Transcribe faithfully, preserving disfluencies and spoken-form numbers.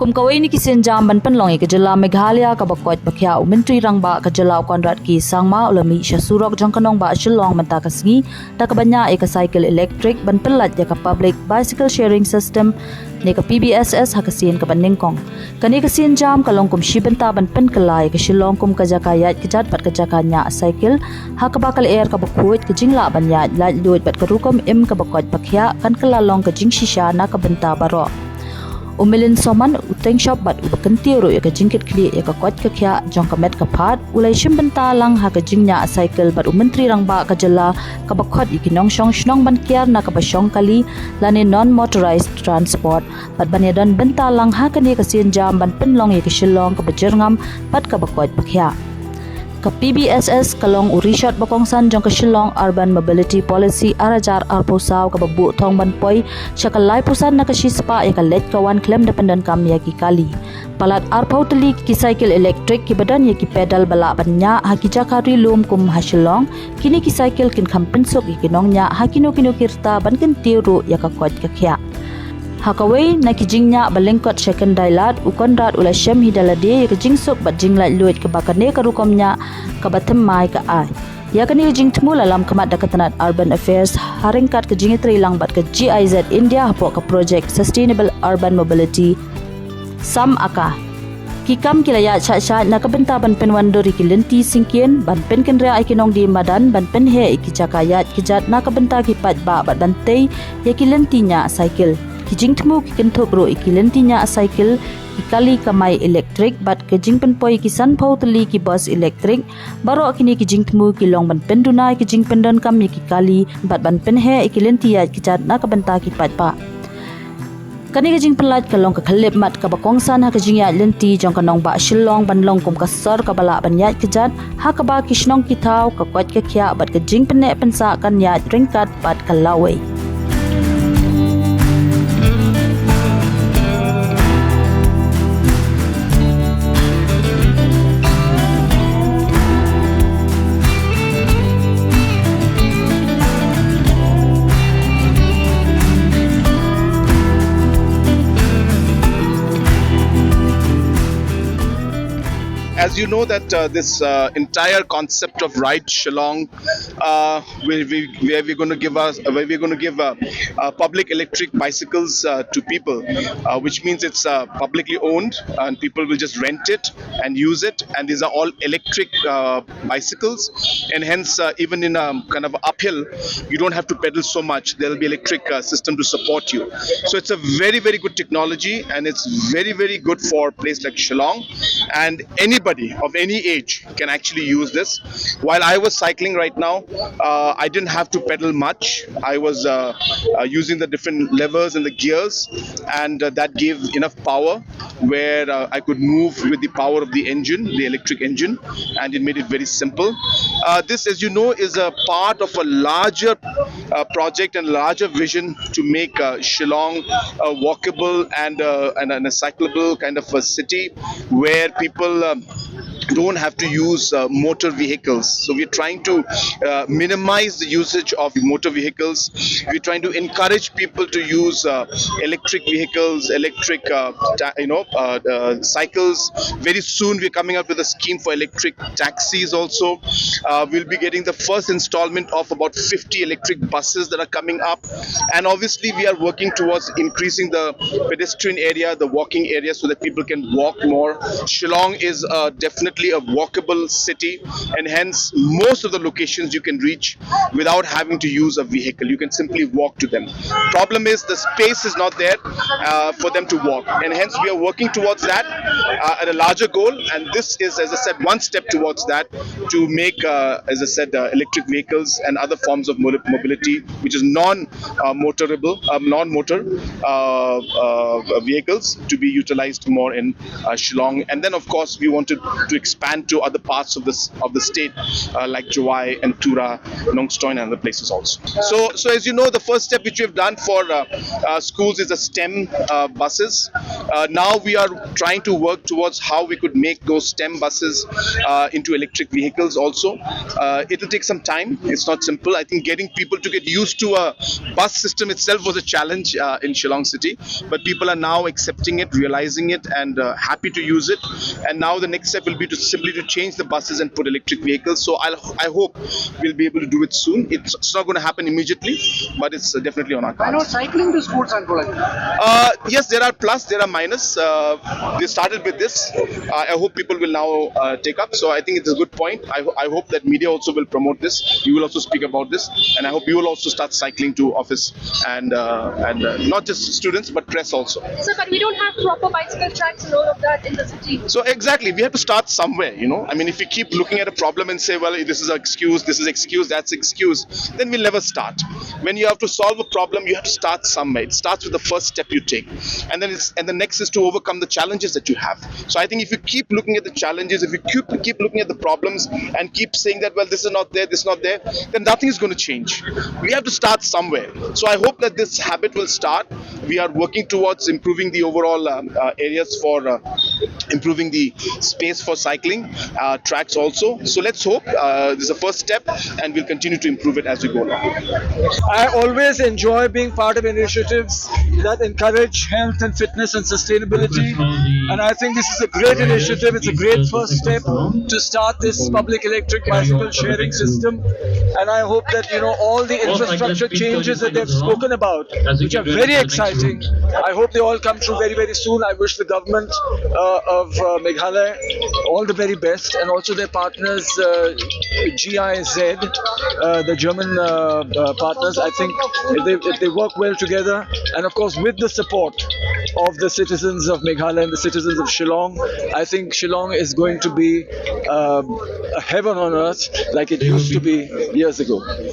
Kum kawei na ki sienjam ban pynlong ïa ka jylla Meghalaya kaba koit ba khiah, u Myntri Rangbah ka jylla u Conrad K Sangma u la mih sha surok jong ka nongbah Shillong mynta ka sngi da kaba ñiah ïa ka cycle electric ban pynlait ïa ka public bicycle sharing system ne ka P B S S ha ka sien kaba nyngkong. Kane ka sienjam ka long kum shi bynta ban pynkylla ïa ka Shillong kum ka jaka ïaid kjat bad ka jaka ñiah cycle, ha kaba ka lyer kaba khuid, ka jinglah ban ïaid laitluid bad ka rukom im kaba koit ba khiah kan kylla long ka jingshisha na ka bynta baroh. U Milind Soman u teng shop bad uba kyntiew ruh ïa ka jingkitkhlieh ïa ka koit ka khiah jong ka met ka phad u la ïashim bynta lang ha ka jingñiah cycle bad u Myntri Rangbah ka jylla kaba khot ïa ki nongshong shnong ban kiar na kaba shong kali lane non motorized transport bad ban ïadon bynta lang ha kane ka sienjam ban pynlong ïa ka Shillong kaba jyrngam bad kaba koit ba khiah. Ka P B S S ka long u rishot ba kongsan jong ka Shillong Urban Mobility Policy ar hajar arphew saw kaba buh thong ban poi sha ka laiphew san na ka shispah ïa ka leit ka wan khlem da pyndonkam ïa ki kali. Palat arphew tylli ki cycle electric kiba don ïa ki pedal ba lah ban ñiah ha ki jaka ri lum kum ha Shillong. Kine ki cycle kin kham pynsuk ïa ki nongñiah ha kino kino ki rta ban kyntiew ruh ïa ka koit ka khiah. Ha kawei na ki jingñiah ba lyngkot sha Khyndai Lad, u Conrad u la shem hi da lade ïa ka jingsuk bad jinglaitluid kaba kane ka rukom ñiah kaba thymmai ka ai. Ïa kane ka jingthmu la lam khmat da ka tnat Urban Affairs ha ryngkat ka jingïatreilang bad ka G I Z India hapoh ka projek Sustainable Urban Mobility, SUMACA. Ki kam ki la ïaid shah shah na ka bynta ban pynwandur ïa ki lynti syngkien, ban pynkynriah ïa ki nongdie madan, ban pynheh ïa ki jaka ïaid kjat na ka bynta ki paidbah bad ban tei ïa ki lynti ñiah cycle. Ki jingthmu ki kynthup ruh ïa ki lynti ñiah cycle, ki kali kamai electric bad ka jingpynpoi ïa ki sanphew tylli ki bus electric, baroh kine ki jingthmu ki long ban pynduna ïa ki jingpyndonkam ïa ki kali bad ban pynheh ïa ki lynti ïaid kjat na ka bynta ki paidbah. Kane ka jingpynlait ka long ka khyllip mat kaba kongsan ha ka jingïaid lynti jong ka nongbah Shillong ban long kum ka sor kaba lah ban ïaid kjat, ha kaba ki shnong ki thaw, ka koit ka khiah bad ka jingpynneh pynsah kan ïaid ryngkat bad ka lawei. As you know that uh, this uh, entire concept of Ride Shillong, uh, we, we, where we're going to give us, where we're going to give uh, uh, public electric bicycles uh, to people, uh, which means it's uh, publicly owned and people will just rent it and use it. And these are all electric uh, bicycles, and hence uh, even in a kind of uphill, you don't have to pedal so much. There'll be electric uh, system to support you. So it's a very, very good technology, and it's very, very good for a place like Shillong. And anybody of any age can actually use this. While I was cycling right now, uh, I didn't have to pedal much. I was uh, uh, using the different levers and the gears, and uh, that gave enough power where uh, I could move with the power of the engine, the electric engine, and it made it very simple. Uh, this, as you know, is a part of a larger uh, project and larger vision to make uh, Shillong a walkable and, uh, and, and a cyclable kind of a city where people um, don't have to use uh, motor vehicles. So we're trying to uh, minimize the usage of motor vehicles. We're trying to encourage people to use uh, electric vehicles, electric, uh, ta- you know, uh, uh, cycles. Very soon, we're coming up with a scheme for electric taxis also. Uh, we'll be getting the first installment of about fifty electric buses that are coming up. And obviously, we are working towards increasing the pedestrian area, the walking area, so that people can walk more. Shillong is uh, definitely a walkable city, and hence most of the locations you can reach without having to use a vehicle. You can simply walk to them. Problem is, the space is not there uh, for them to walk, and hence we are working towards that uh, at a larger goal. And this is, as I said, one step towards that, to make, uh, as I said, uh, electric vehicles and other forms of mo- mobility which is non uh, motorable, um, non-motor uh, uh, vehicles to be utilized more in uh, Shillong. And then, of course, we wanted to expand to other parts of the of the state, uh, like Jowai and Tura, Nongstoin, and other places also. So, so as you know, the first step which we've done for uh, uh, schools is the STEM uh, buses. Uh, now we are trying to work towards how we could make those STEM buses uh, into electric vehicles also. Uh, it'll take some time. It's not simple. I think getting people to get used to a bus system itself was a challenge uh, in Shillong City, but people are now accepting it, realizing it, and uh, happy to use it. And now the next step will be to simply to change the buses and put electric vehicles. So I'll, I hope we'll be able to do it soon. It's, it's not going to happen immediately, but it's uh, definitely on our I know cards. Cycling to schools and college. Uh, yes, there are plus, there are minus. Uh, they started with this. Uh, I hope people will now uh, take up. So I think it's a good point. I, ho- I hope that media also will promote this. You will also speak about this, and I hope you will also start cycling to office and uh, and uh, not just students but press also. So, but we don't have proper bicycle tracks and all of that in the city. So exactly, we have to start somewhere, you know. I mean, if we keep looking at a problem and say, "Well, this is an excuse, this is excuse, that's excuse," then we'll never start. When you have to solve a problem, you have to start somewhere. It starts with the first step you take, and then it's and the next is to overcome the challenges that you have. So I think if you keep looking at the challenges, if you keep keep looking at the problems and keep saying that, "Well, this is not there, this is not there," then nothing is going to change. We have to start somewhere. So I hope that this habit will start. We are working towards improving the overall um, uh, areas for uh, improving the space for cycling uh, tracks also. So let's hope uh, this is a first step, and we'll continue to improve it as we go along. I always enjoy being part of initiatives that encourage health and fitness and sustainability. And I think this is a great initiative. It's a great first step to start this public electric bicycle sharing system. And I hope that, you know, all the infrastructure changes that they've spoken about, which are very exciting, I hope they all come through very, very soon. I wish the government uh, of uh, Meghalaya all the very best, and also their partners, uh, G I Z, uh, the German uh, uh, partners. I think if they, if they work well together, and of course with the support of the citizens of Meghalaya and the citizens of Shillong, I think Shillong is going to be um, a heaven on earth like it used to be years ago.